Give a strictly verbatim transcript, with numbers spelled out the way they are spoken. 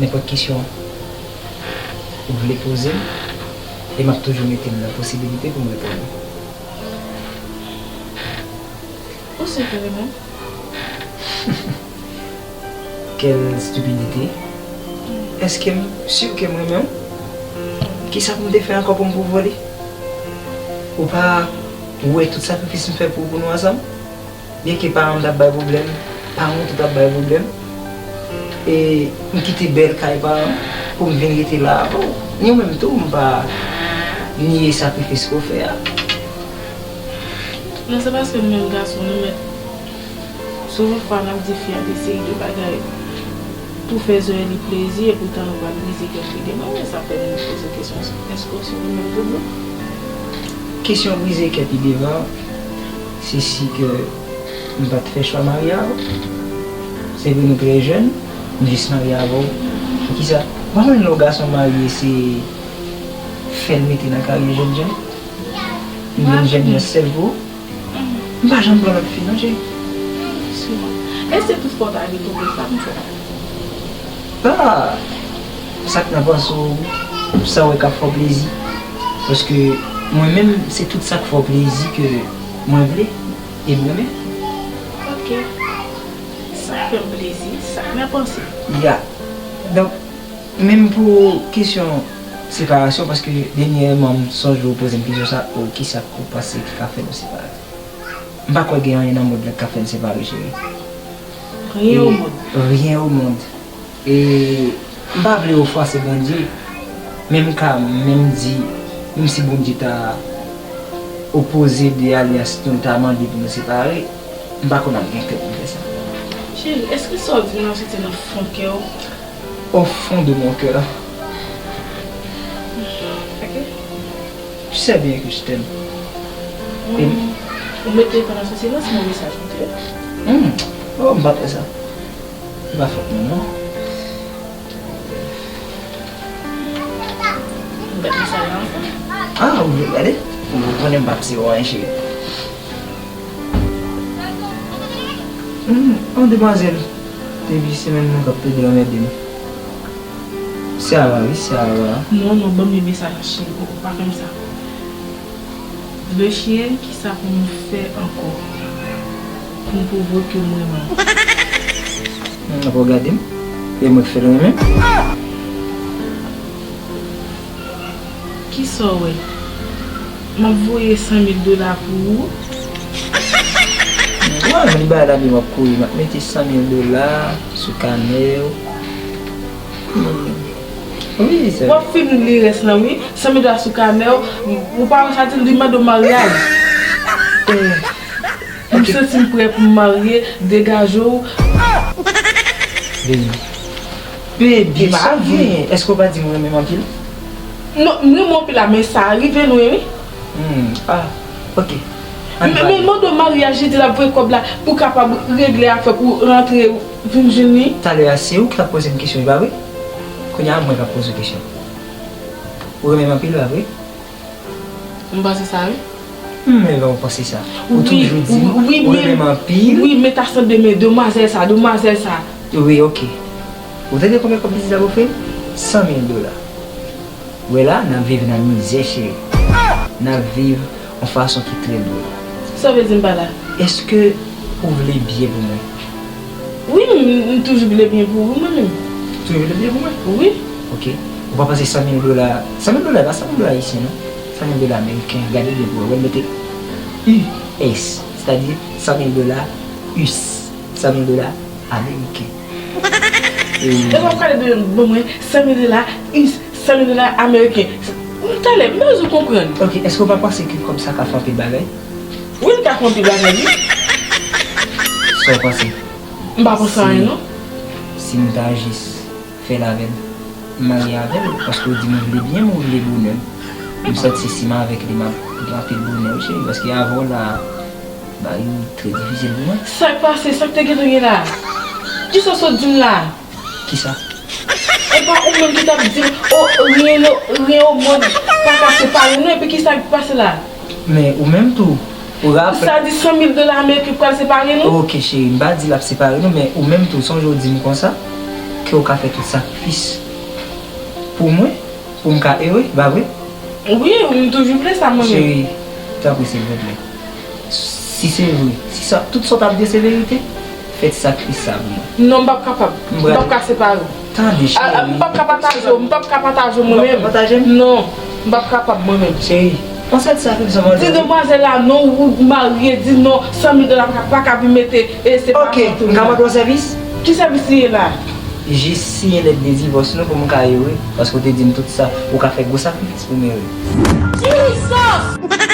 Nenpòt kesyon ou vle poze m, e m ap toujou mete m nan posibilite pou m reponn ou. Ou si w te renmen m? Quelle stupidité. Èske m si ke m renmen w? Kisa pou m te fè ankò pou m pwouve w li? Ou pa wè tout sakrifis m fè pou ou, pou nou ansanm? Byenke paran m t ap bay pwoblèm, paran w tou t ap bay pwoblèm, e m kite bèl kay paran m pou m vin rete la avè w. Ni w menm tou, m pa niye sakrifis ke w fè a. Non, se paske nou menm gason, nou mèt. Souvan fwa n ap di fi a de seri de bagay pou fè zòrèy li plezi, epoutan nou pral brize kè l li devan, men sa fè nou poze kesyon, èske w si w renmen m tou bon? Kesyon brize kè pi devan, se si ke m pa t fè chwa marye avè w. Se vre nou trè jèn, m jis marye avè w. Poukisa? Ou pa konn lè yon gason marye se fè l mete nan karyè jènjan? M vin jènjan sèl pou ou. M pa janm pran lòt fi non, cheri. Souvan. E se tout fòt a li tou, pou sa m fè. Ah! Sa k nan panse w, sa w wè k ap fè w plezi. Paske mwen menm, se tout sa k fè w plezi ke mwen vle e m renmen. Ok. Sa k fè m plezi, sa k nan panse. Ya. Donk, menm pou kesyon separasyon, paske dènyèman m sonje w poze m kesyon sa, o kisa k ou panse ki ka fè nou separe? M pa kwè gen anyen nan mond lan k ka fè n separe, cheri. Rien au monde. Rien au monde. E m pa vle ofanse Bondye, men m ka menm di, menm si Bondye ta opoze de alyans nou, ta mande pou nou separe, m pa konn ap gen kè pou m fè sa. Cheri, èske sa w di m nan soti nan fon kè w? Au fond de mon cœur. Ok. Tu sais bien que je t'aime. Ou mete telefòn nan sou silans, mwen mesaj mete. Hmm. Oh, m pa t wè sa. Se pa fòt mwen non. M bat mesaj la ansanm. Ah, ou vle gade? Ou konnen m pa t se ou anyen, cheri. Hmm, yon demwazèl. Depi semèn nan k ap plede anmède m. Sarah, wi, Sarah. Non, non, ban m li mesaj la, cheri, koko, pa fè m sa. Vle cheri, kisa pou m fè ankò pou m pwouve w ke m renmen w? Hmm, ap gade m. E mwen k fè l renmen m. Kisa w wè? M ap voye san mil dola pou ou. Wi, men li bay la, men w ap kouri. M ap mete san mil dola sou kanè w. Wi, se W ap fin li rès lan, wi. San mil dola sou kanè w. Ou pa wè sa di l, li mande w maryaj. M santi m prè pou m marye, degaje w. Baby. Baby, sa gen. Èske w pa di m renmen m anpil? Non, m renmen w anpil la, men sa rive lwen, wi. Hmm, ah, ok. Men men mande w maryaj, li di l ap voye kòb la pou kapab regle afè pou rantre vin jwenn li. Talè a se ou ki t ap poze m kesyon, e pa vre? Kounye a mwen k ap poze w kesyon. Ou renmen m anpil, pa vre? M panse sa, wi. Hmm, men lè w panse sa. Ou toujou di m ou renmen m anpil. Wi, men ta sanble men demwazèl sa, demwazèl sa. Wi, ok. Ou tande konbyen kòb biznis la ofri m? San mil dola. Wè la, n ap viv nan mizè, cheri. N ap viv yon fason ki trè dwòl. Sa w vle di m pa la? Èske ou vle byen pou mwen? Wi, m, m toujou vle byen pou ou, mwen menm. Toujou vle byen pou mwen? Wi. Ok. Ou pa panse san mil dola, san mil dola, e pa san mil dola ayisyen, non. San mil dola ameriken, gade byen pou wè. Wè, mete U S, sètadi san mil dola U S, san mil dola ameriken. E w ap gade de ban mwen san mil dola, U S, san mil dola ameriken. Talè, m bezwen konprann. Ok, èske w pa panse ke kòb sa ka fè anpil bagay? Wi, l ka fè anpil bagay, wi. Sa w panse? M pa panse anyen, non. Si m ta jis fè l avè l, m marye avè l, paske w di m ou vle byen m, ou vle bonè m. M santi si m avèk li, m ap gen anpil bonè, wi, cheri, paske avè w la, bagay yo trè difisil pou mwen. Sa k pase? Sa k te gentan gen la? Kisa w sot di m la? Kisa? E pa ou menm ki t ap di m, o, rien, rien au monde pa ka separe nou, epi kisa k pase la? Men ou menm tou, ou raple. Sa di san mil dola ameriken pral separe nou? Ok, cheri, m pa di l ap separe nou, men ou menm tou, sonje w di m konsa, k Ou ka fè tout sakrifis pou mwen, pou m ka ere, pa vre? Wi, m toujou vle sa mwen menm. Cheri, tanpri silvouplè. Si se vre, si sa, tout sa w t ap di se verite, fè ti sakrifis sa pou mwen. Non, m p ap kapab. M p ap ka separe w. Tande, cheri. M p ap ka pataje w, m p ap ka pataje w mwen menm. Pataje m? Non, m p ap kapab mwen menm. Cheri, panse ti sakrifis sa mwen. Di demwazèl la non, ou marye, di non, san mil dola pa ka vin mete e se pa. Ok, m ka mande w sèvis? Ki sèvis li ye la? Jis siyen lèt de divòs nou pou m ka ere, paske w te di m tout sa, ou ka fè gwo sakrifis pou m ere. Jesus!